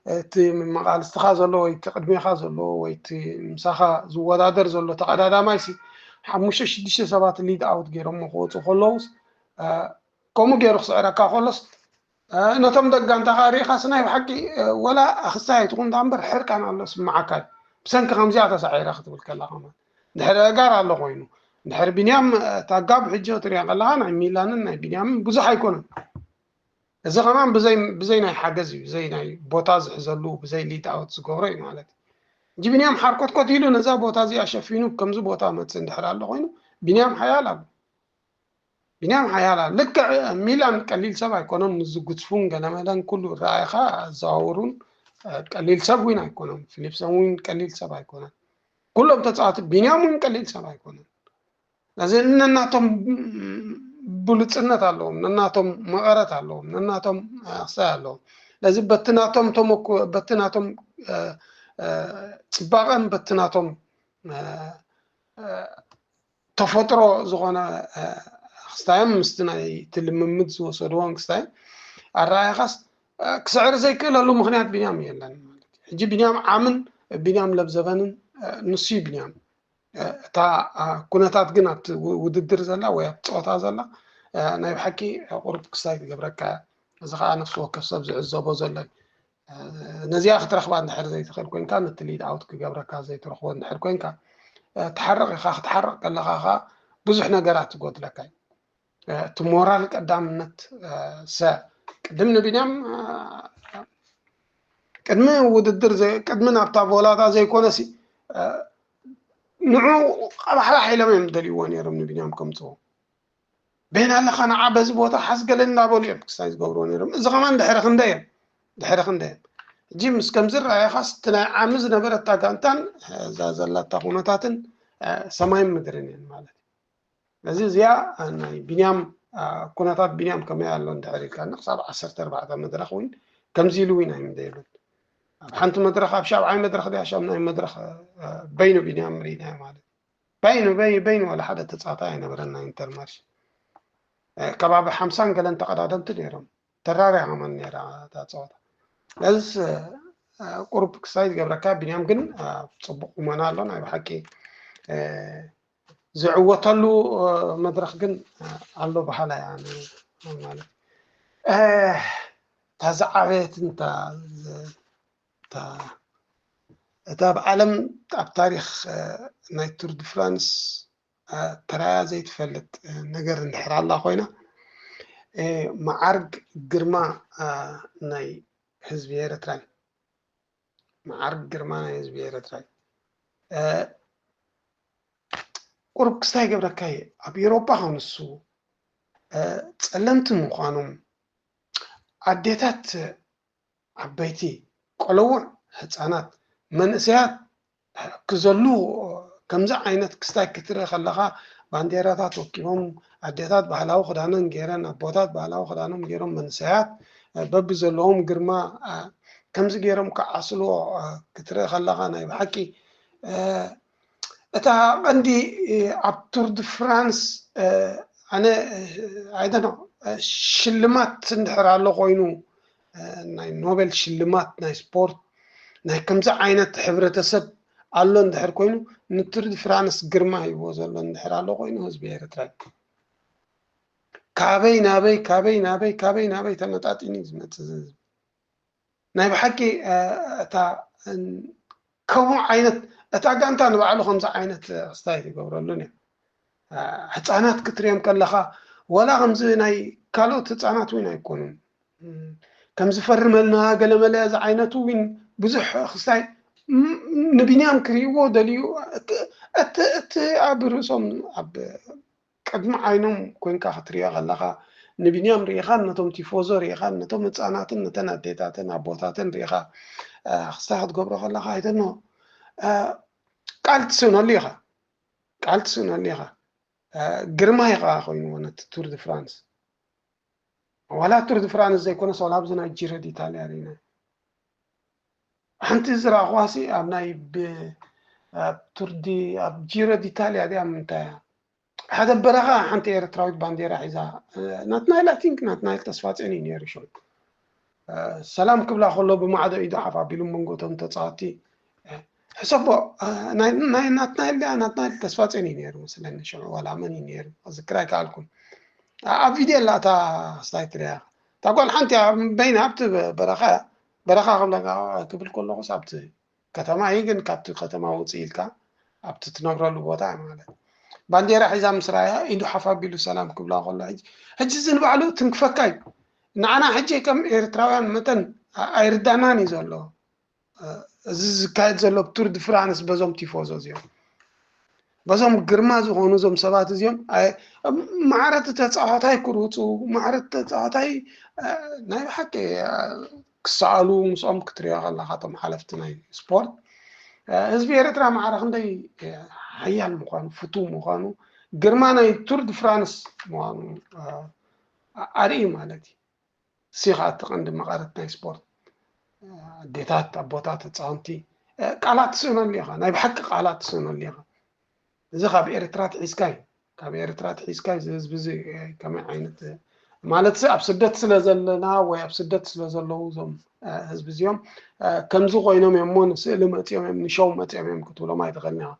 እቲ መቃልስትኻ ዘሎ ወይ እቲ ቅድሜኻ ዘሎ ወይ እቲ ምሳኻ ዝወዳደር ዘሎ ተቐዳዳማይ ሲ ሓሙሽተ ሽዱሽተ ሰባት ሊድ ኣውት ገይሮም ክወፁ ከለውስ ከምኡ ገይሩ ክስዕረካ ከሎስ ነቶም ደጋንታኻ ሪኢኻስ ናይ ብሓቂ ወላ ኣኽስታይ ኣይትኹን ዳ እምበር ሕርቃን ኣሎ ስምዓካ እዩ። ብሰንኪ ከምዚኣ ተሳዒረ ክትብል ከላ ከማን ድሕሪ ኣጋር ኣሎ ኮይኑ ድሕሪ ቢንያም ታጋብ ሕጂ ክትሪኦ ከለኻ ናይ ሚላንን ናይ ቢንያምን ብዙሕ ኣይኮነን። እዚ ከማን ብዘይ ናይ ሓገዝ እዩ፣ ብዘይ ናይ ቦታ ዝሕዘሉ፣ ብዘይ ሊድ ኣውት ዝገብሮ እዩ ማለት እዩ። ሕጂ ቢንያም ሓርኮትኮት ኢሉ ነዛ ቦታ እዚኣ ሸፊኑ ከምዚ ቦታ መፅእ እንድሕር ኣሎ ኮይኑ ቢንያም ሓያል ኣሎ። ቢንያም ሓያል ኣሎ። ልክዕ ሚላን ቀሊል ሰብ ኣይኮነን፣ ምስዚ ጉፅፉን ገለመለን ኩሉ ረኣይኻ ኣዘዋውሩን ቀሊል ሰብ እውን ኣይኮነን። ፊሊፕሰን እውን ቀሊል ሰብ ኣይኮነን። ኩሎም ተፃወቲ ቢንያም እውን ቀሊል ሰብ ኣይኮነን። ነዚ ነናቶም ብሉፅነት ኣለዎም፣ ነናቶም መቐረት ኣለዎም፣ ነናቶም ክሳይ ኣለዎም። ነዚ በቲ ናቶም ተመኩ በቲ ናቶም ፅባቐን በቲ ናቶም ተፈጥሮ ዝኾነ ክስታዮም ምስቲ ናይ እቲ ልምምድ ዝወሰድዎን ክስታዮም ኣረኣያኻስ ክስዕር ዘይክእለሉ ምክንያት ቢንያም የለን ማለት እዩ። ሕጂ ቢንያም ዓምን ቢንያም ለብዘበንን ንሱ እዩ ቢንያም። እታ ኩነታት ግን ኣብቲ ውድድር ዘላ ወይ ኣብቲ ፀወታ ዘላ ናይ ብሓቂ ቁሩብ ክስታይ ትገብረካ እያ። እዚ ከዓ ነፍሲ ወከፍ ሰብ ዝዕዘቦ ዘሎ እዩ። ነዚኣ ክትረኽባ እንድሕር ዘይትኽእል ኮይንካ ነቲ ሊድ ኣውት ክገብረካ ዘይትረኽቦ እንድሕር ኮይንካ ትሓርቕ ኢኻ። ክትሓርቕ ከለኻ ከዓ ብዙሕ ነገራት ትጎድለካ እዩ። እቲ ሞራል ቀዳምነት ሰ ቅድም ንቢንያም ቅድሚ ውድድር ቅድሚ ናብታ ቮላታ ዘይኮነሲ ንዑ ቀባሕባሕ ኢሎም እዮም ዝደልይዎ ነይሮም ንቢንያም ከምፅዎ። በይና ኣለኻ ንዓ በዚ ቦታ ሓዝገለ እንዳበሉ እዮም ክስታይ ዝገብርዎ ነይሮም። እዚ ከማን ድሕሪ ክንደ እዮም ድሕሪ ክንደ እዮም። ሕጂ ምስ ከም ዝረኣየኻስ እቲ ናይ ዓሚ ዝነበረታ ጋንታን እዛ ዘላታ ኩነታትን ሰማይን ምድርን እየን ማለት እዩ። እዚ እዚኣ ናይ ቢንያም ኩነታት ቢንያም ከመይ ኣሎ እንድሕር ኢልካ ክሳብ ዓሰርተ ኣርባዕተ መድረኽ እውን ከምዚ ኢሉ እውን ኣይምደየሉን። ኣብ ሓንቲ መድረኽ ኣብ ሻብዓይ መድረኽ ድያ ሻምናይ መድረኽ በይኑ ቢንያም ርኢናዮ ማለት እዩ። በይኑ በይኑ በይኑ ዋላ ሓደ ተፃዋታይ ኣይነበረን ናይ ኢንተርማርሽ ከባቢ ሓምሳን ገለን ተቐዳደምቲ ነይሮም። ተራርያ ከማን ነይራ እታ ፀወታ። ነዚስ ቁሩብ ክስታይ ዝገብረካ ቢንያም ግን ፅቡቅ ቁመና ኣሎ ናይ ብሓቂ ዝዕወተሉ መድረክ ግን ኣሎ በሃላይ ኣነ ማለት እታ ዝዓበየትን እታ እታ እታ ኣብ ዓለም ኣብ ታሪክ ናይ ቱር ድ ፍራንስ ተራያ ዘይትፈልጥ ነገር እንድሕር ኣላ ኮይና መዓርግ ግርማ ናይ ህዝቢ ኤረትራ እዩ። መዓርግ ግርማ ናይ ህዝቢ ኤረትራ እዩ። ቁሩብ ክስታይ ገብረካ እየ ኣብ ኤሮፓ ከንሱ ጸለምቲ ምዃኖም ኣዴታት ዓበይቲ ቆለውዕ ህፃናት መንእሰያት ክዘሉ ከምዚ ዓይነት ክስታይ ክትርኢ ከለኻ ባንዴራታት ወኪቦም ኣዴታት ባህላዊ ክዳነን ገይረን ኣቦታት ባህላዊ ክዳኖም ገይሮም መንእሰያት በቢ ዘለዎም ግርማ ከምዚ ገይሮም ክዓስልዎ ክትርኢ ከለኻ ናይ ብሓቂ እታ ቀንዲ ኣብ ቱር ድ ፍራንስ ኣነ ኣይደኖ ሽልማት እንድሕር ኣሎ ኮይኑ ናይ ኖቤል ሽልማት ናይ ስፖርት ናይ ከምዚ ዓይነት ሕብረተሰብ ኣሎ እንድሕር ኮይኑ ንቱር ድ ፍራንስ ግርማ ሂቦ ዘሎ እንድሕር ኣሎ ኮይኑ ህዝቢ ኤርትራ ካበይ ናበይ ካበይ ናበይ ካበይ ናበይ ተመጣጢኒ ዝመፅእ ህዝቢ ናይ ብሓቂ እታ ከምኡ ዓይነት እታ ጋንታ ንባዕሉ ከምዚ ዓይነት ክስታይ ትገብረሉን እያ። ህፃናት ክትሪኦም ከለኻ ወላ ከምዚ ናይ ካልኦት ህፃናት እውን ኣይኮኑን። ከምዚ ፈርመልና ገለመለ እዚ ዓይነቱ እውን ብዙሕ ክስታይ ንቢንያም ክርእይዎ ደልዩ እቲ ኣብ ርእሶም ኣብ ቅድሚ ዓይኖም ኮንካ ክትሪኦ ከለኻ ንቢንያም ርኢኻን ነቶም ቲፎዞ ርኢኻን ነቶም ህፃናትን ነተን ኣዴታትን ኣቦታትን ርኢኻ ክስታይ ክትገብሮ ከለኻ ኣይተኖ ቃል ትስእነሉ ኢኻ ቃል ትስእነሉ ኢኻ ግርማ ኢኻ ኮይንዎ ነቲ ቱር ድ ፍራንስ ዋላ ቱር ድ ፍራንስ ዘይኮነስ ዋላ ኣብዚ ናይ ጂሮ ድ ኢታልያ ርኢና ሓንቲ ዝረኣኽዋሲ ኣብ ናይ ብ- ኣብ ቱር ዲ ኣብ ጂሮ ዲታልያ ድያ ምንታይ እያ? ሓደ በረኻ ሓንቲ ኤርትራዊት ባንዴራ ሒዛ፣ ናትናይል፣ I think ናትናይል ተስፋጼን እዩ ነይሩ ሽዑ። ሰላም ክብላ ከሎ ብማዕዶ ኢዱ ሓፍ ኣቢሉ መንጎቶም ተጻወቲ ሕሰቦ። ናይ ናትናይል ድያ? ናትናይል ተስፋጼን እዩ ነይሩ መስለኒ ሽዑ፣ ዋላ መን እዩ ነይሩ ክዝክር ኣይከኣልኩን። ኣብ ቪድዮ ኣላ እታ ስታይ ትሪያ፣ እታ ጓል ሓንቲ በይና ኣብቲ በረኻ፣ በረኻ ክብላ ክብል ከለኹስ ኣብቲ ከተማ እዩ፣ ግን ካብቲ ከተማ ውፅእ ኢልካ ኣብቲ ትነብረሉ ቦታ ማለት። ባንዴራ ሒዛ ምስ ረኣያ ኢዱ ሓፍ ኣቢሉ ሰላም ክብላ ከሎ፣ ሕጂ፣ ሕጂ እዚ ንባዕሉ ትንክፈካ እዩ። ንዓና ሕጂ ከም ኤርትራውያን መጠን ኣይርዳናን እዩ ዘሎ። እዚ ዝካየድ ዘሎ ቱር ድ ፍራንስ በዞም ቲፎዞ እዚኦም፣ በዞም ግርማ ዝኾኑ እዞም ሰባት እዚኦም፣ ማዕረት ተፃዋታይ ክሩፁ፣ ማዕረት ተፃዋታይ ናይ ብሓቂ ክሰኣሉ ምስኦም ክትሪኦ ከለካ፣ እቶም ሓለፍቲ ናይ ስፖርት፣ ህዝቢ ኤርትራ ማዕረ ክንደይ ሓያል ምኳኑ፣ ፍቱው ምኳኑ፣ ግርማ ናይ ቱር ድ ፍራንስ ምኳኑ ኣርኢ ማለት እዩ። ሲኻ እቲ ቀንዲ መቐረት ናይ ስፖርት፣ ኣዴታት፣ ኣቦታት፣ ህፃውንቲ፣ ቃላት ትስእነሉ ኢኻ። ናይ ብሓቂ ቃላት ትስእነሉ ኢኻ። እዚ ካብ ኤርትራ ትሒዝካ እዩ። ካብ ኤርትራ ትሒዝካ እዩ። እዚ ህዝቢ እዚ ከመይ ዓይነት ማለት፣ ኣብ ስደት ስለ ዘለና ወይ ኣብ ስደት ስለ ዘለዉ እዞም ህዝቢ እዚኦም ከምዚ ኮይኖም እዮም እሞ፣ ንስእሊ መፂኦም እዮም፣ ንሾው መፂኦም እዮም ክትብሎም ኣይትኽእልን ኢኻ።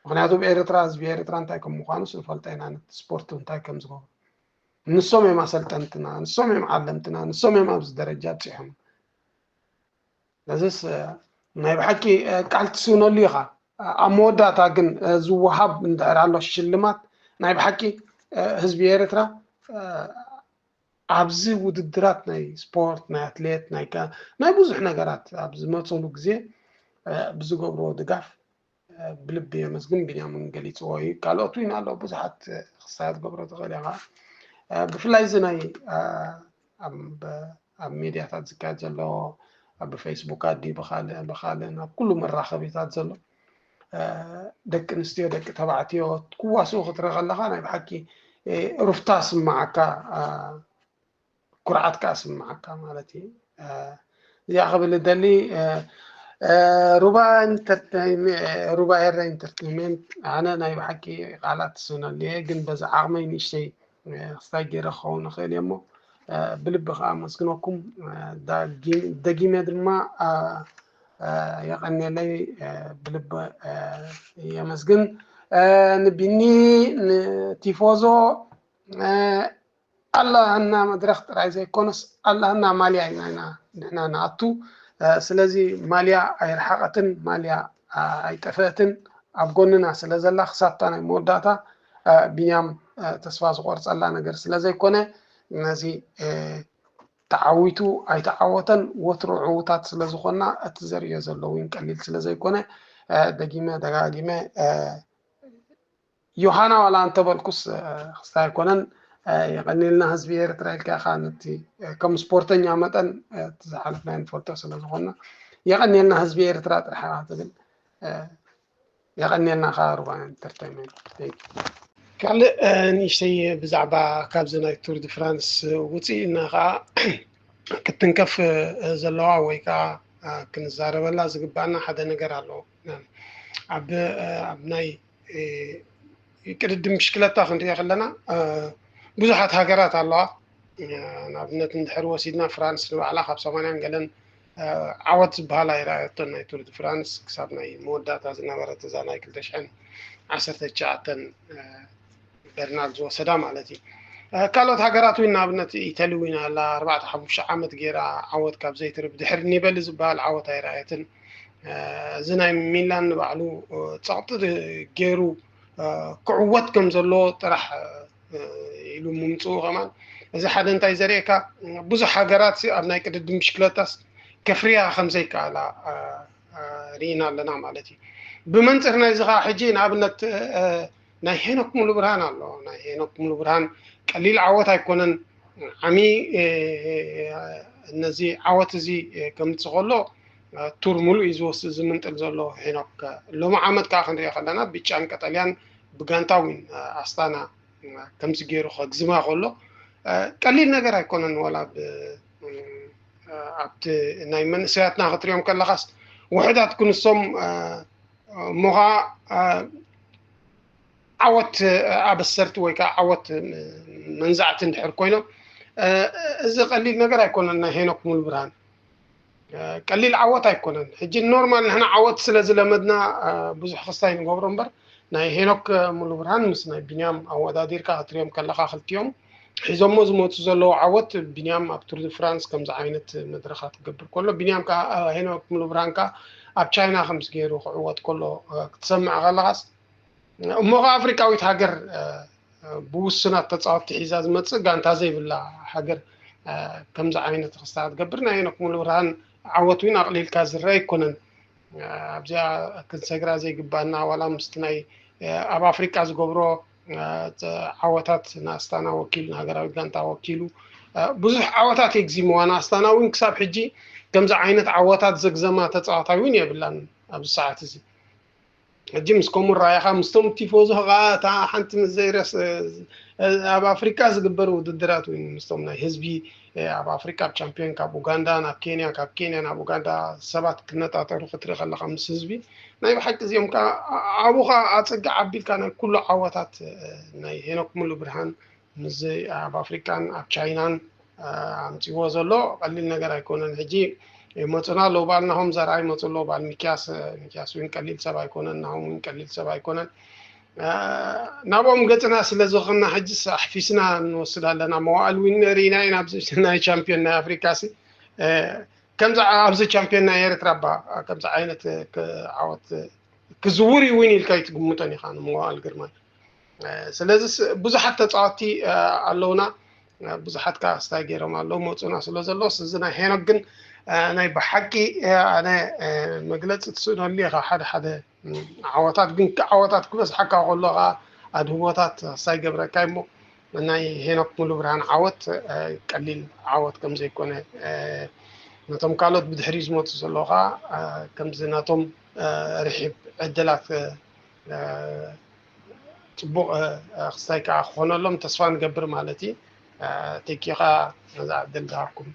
ምክንያቱ ብኤርትራ፣ ህዝቢ ኤርትራ እንታይ ከም ምኳኑ ስንፈልጦ ኢና፣ ነቲ ስፖርት እንታይ ከም ዝገብሩ። ንሶም እዮም ኣሰልጠንትና፣ ንሶም እዮም ዓለምትና፣ ንሶም እዮም ኣብዚ ደረጃ ኣብፂሖም። ነዚስ ናይ ብሓቂ ቃል ትስእነሉ ኢኻ። ኣብ መወዳእታ ግን ዝወሃብ እንድሕር ኣሎ ሽልማት፣ ናይ ብሓቂ ህዝቢ ኤርትራ ኣብዚ ውድድራት ናይ ስፖርት፣ ናይ ኣትሌት፣ ናይ ብዙሕ ነገራት ኣብ ዝመፅሉ ግዜ ብዝገብርዎ ድጋፍ ብልቢ የመስግን። ቢንያምን ገሊፅዎ እዩ። ካልኦት እውን ኣለዉ ብዙሓት ክስታይ ክትገብሮ ትኽእል ኢኻ። ብፍላይ እዚ ናይ ኣብ ሚድያታት ዝካየድ ዘሎ፣ ኣብ ፌስቡክ ኣዲ ብካልእ ብካልእ ናብ ኩሉ መራኸቢታት ዘሎ ደቂ ኣንስትዮ፣ ደቂ ተባዕትዮ ክዋስኡ ክትርኢ ከለካ ናይ ብሓቂ ሩፍታ ስማዓካ፣ ኩርዓት ከዓ ስማዓካ ማለት እዩ። እዚኣ ክብል እደሊ፣ ሩባ ኤረ ኢንተርቴንመንት፣ ኣነ ናይ ብሓቂ ቃላት ትስእነሉ እየ፣ ግን በዚ ዓቕመይ ንእሽተይ ክስታይ ገይረ ክኸውን እኽእል እየ እሞ፣ ብልቢ ከዓ ኣመስግነኩም። ደጊመ ድማ የቐንየለይ፣ ብልቢ የመስግን። ንቢኒ፣ ንቲፎዞ፣ ኣላህና መድረኽ ጥራይ ዘይኮነስ ኣላህና ማልያ ኢና ኢና ንሕና ንኣቱ። ስለዚ ማልያ ኣይረሓቐትን፣ ማልያ ኣይጠፍአትን፣ ኣብ ጎንና ስለ ዘላ ክሳብታ ናይ መወዳእታ ቢንያም ተስፋ ዝቆርፀላ ነገር ስለ ዘይኮነ፣ ነዚ ተዓዊቱ ኣይተዓወተን ወትሩ ዕዉታት ስለ ዝኾንና እቲ ዘርእዮ ዘሎ እውን ቀሊል ስለ ዘይኮነ፣ ደጊመ ደጋጊመ ዮሃና ዋላ እንተበልኩስ ክስታይ ኣይኮነን። የቐንየልና ህዝቢ ኤርትራ ኢልካ ኢኻ ነቲ ከም ስፖርተኛ መጠን እቲ ዝሓለፍናዮ ንፈልጦ ስለ ዝኾንና፣ የቐንየልና ህዝቢ ኤርትራ ጥራሕ ኢኻ ትብል። የቐንየልና ከዓ ሩባ ኢንተርቴይንመንት። ካልእ ንእሽተይ ብዛዕባ ካብዚ ናይ ቱር ድ ፍራንስ ውፅእ ኢልና ከዓ ክትንከፍ ዘለዋ ወይ ከዓ ክንዛረበላ ዝግባኣና ሓደ ነገር ኣሎ። ኣብ ኣብ ናይ ቅድድም ብሽክለታ ክንሪኦ ከለና ብዙሓት ሃገራት ኣለዋ። ንኣብነት እንድሕር ወሲድና ፍራንስ ንባዕላ ካብ ሰማንያን ገለን ዓወት ዝበሃል ኣይረኣየቶን ናይ ቱር ድ ፍራንስ ክሳብ ናይ መወዳእታ ዝነበረት እዛ ናይ ክልተ ሽሕን ዓሰርተ ትሽዓተን በርናል ዝወሰዳ ማለት እዩ። ካልኦት ሃገራት እውን ንኣብነት ኢተሊ እውን ኣላ ኣርባዕተ ሓሙሽተ ዓመት ገይራ ዓወት ካብ ዘይትርብ ድሕሪ ኒበሊ ዝበሃል ዓወት ኣይረኣየትን። እዚ ናይ ሚላን ንባዕሉ ፀቕጢ ገይሩ ክዕወት ከም ዘለዎ ጥራሕ ኢሉ ምምፅኡ ከማን እዚ ሓደ እንታይ ዘርእየካ ብዙሕ ሃገራት ኣብ ናይ ቅድድም ብሽክለታስ ከፍርያ ከም ዘይከኣላ ርኢና ኣለና ማለት እዩ። ብመንፅር ናይዚ ከዓ ሕጂ ንኣብነት ናይ ሄኖክ ሙሉ ብርሃን ኣሎ። ናይ ሄኖክ ሙሉ ብርሃን ቀሊል ዓወት ኣይኮነን። ዓሚ ነዚ ዓወት እዚ ከምፅእ ከሎ ቱር ሙሉእ እዩ ዝወስድ ዝምንጥል ዘሎ ሄኖክ። ሎሚ ዓመት ከዓ ክንሪኦ ከለና ብጫን ቀጠልያን ብጋንታ እውን ኣስታና ከምዚ ገይሩ ከግዝማ ከሎ ቀሊል ነገር ኣይኮነን። ዋላ ኣብቲ ናይ መንእሰያትና ክትሪኦም ከለካስ ውሕዳት ክንሶም እሞ ከዓ ዓወት ኣበሰርቲ ወይ ከዓ ዓወት መንዛዕቲ እንድሕር ኮይኖም፣ እዚ ቀሊል ነገር ኣይኮነን። ናይ ሄኖክ ሙሉብርሃን ቀሊል ዓወት ኣይኮነን። ሕጂ ኖርማል ንሕና ዓወት ስለ ዝለመድና ብዙሕ ክስታይ ንገብሮ እምበር፣ ናይ ሄኖክ ሙሉብርሃን ምስ ናይ ቢንያም ኣወዳዲርካ ክትሪኦም ከለካ፣ ክልቲኦም ሒዞሞ ዝመፁ ዘለዉ ዓወት፣ ቢንያም ኣብ ቱር ድ ፍራንስ ከምዚ ዓይነት መድረኻት ክገብር ከሎ፣ ቢንያም ከዓ ሄኖክ ሙሉብርሃን ከዓ ኣብ ቻይና ከምዚ ገይሩ ክዕወት ከሎ ክትሰምዕ ከለካስ፣ እሞ ከዓ ኣፍሪቃዊት ሃገር ብውሱናት ተፃወትቲ ሒዛ ዝመፅእ ጋንታ ዘይብላ ሃገር ከምዚ ዓይነት ክስታይ ክትገብር፣ ናይ ሄኖክ ሙሉብርሃን ዓወት እውን ኣቕሊልካ ዝረአ ኣይኮነን። ኣብዚኣ ክንሰግራ ዘይግባና፣ ዋላ ምስቲ ናይ ኣብ ኣፍሪቃ ዝገብሮ ዓወታት ንኣስታና ወኪሉ፣ ንሃገራዊት ጋንታ ወኪሉ ብዙሕ ዓወታት የግዚምዋ። ንኣስታና እውን ክሳብ ሕጂ ከምዚ ዓይነት ዓወታት ዘግዘማ ተፃዋታይ እውን የብላን ኣብዚ ሰዓት እዚ። ሕጂ ምስ ከምኡ ራእኻ ምስቶም ቲፎዞ ከዓ እታ ሓንቲ ምስ ዘይረስ ኣብ ኣፍሪቃ ዝግበር ውድድራት እውን ምስቶም ናይ ህዝቢ ኣብ ኣፍሪቃ ኣብ ቻምፒዮን ካብ ኡጋንዳ ናብ ኬንያ፣ ካብ ኬንያ ናብ ኡጋንዳ ሰባት ክነጣጠሩ ክትርኢ ከለካ ምስ ህዝቢ ናይ ብሓቂ እዚኦም ከዓ ኣብኡ ከዓ ኣፀግዕ ኣቢልካ ናይ ኩሉ ዓወታት ናይ ሄኖክ ሙሉብርሃን ምስዚ ኣብ ኣፍሪቃን ኣብ ቻይናን ኣምፅዎ ዘሎ ቀሊል ነገር ኣይኮነን። ሕጂ ይመፁና ኣለዉ፣ በዓል ናሆም ዘርኣይ ይመፁ ኣለዉ፣ በዓል ሚኪያስ፣ ሚኪያስ እውን ቀሊል ሰብ ኣይኮነን፣ ናሆም እውን ቀሊል ሰብ ኣይኮነን። ናብኦም ገፅና ስለ ዝኾንና ሕጂ ኣሕፊስና ንወስድ ኣለና። መዋእል እውን ርኢና ኢና ኣብዚ ናይ ቻምፒዮን ናይ ኣፍሪካ ሲ ከምዚ ኣብዚ ቻምፒዮን ናይ ኤርትራ ባ ከምዚ ዓይነት ዓወት ክዝውር እዩ እውን ኢልካ ይትግምቶን ኢኻ ንመዋእል ግርማይ። ስለዚ ብዙሓት ተፃወትቲ ኣለውና፣ ብዙሓት ከዓ ስታይ ገይሮም ኣለዉ መፁና ስለ ዘሎ፣ እዚ ናይ ሄኖክ ግን ናይ ብሓቂ ኣነ መግለፂ ትስእነሉ ኢኻ። ሓደ ሓደ ዓወታት ግን ዓወታት ክበዝሓካ ከሎ ከዓ ኣድህቦታት ሳይ ገብረካ እሞ ናይ ሄኖክ ሙሉ ብርሃን ዓወት ቀሊል ዓወት ከም ዘይኮነ ነቶም ካልኦት ብድሕሪ ዝመፁ ዘለዉ ከዓ ከምዚ ናቶም ርሒብ ዕድላት ፅቡቕ ክስታይ ከዓ ክኾነሎም ተስፋ ንገብር ማለት እዩ። ቴኪኻ ነዛ ዕድል ዝሃብኩም።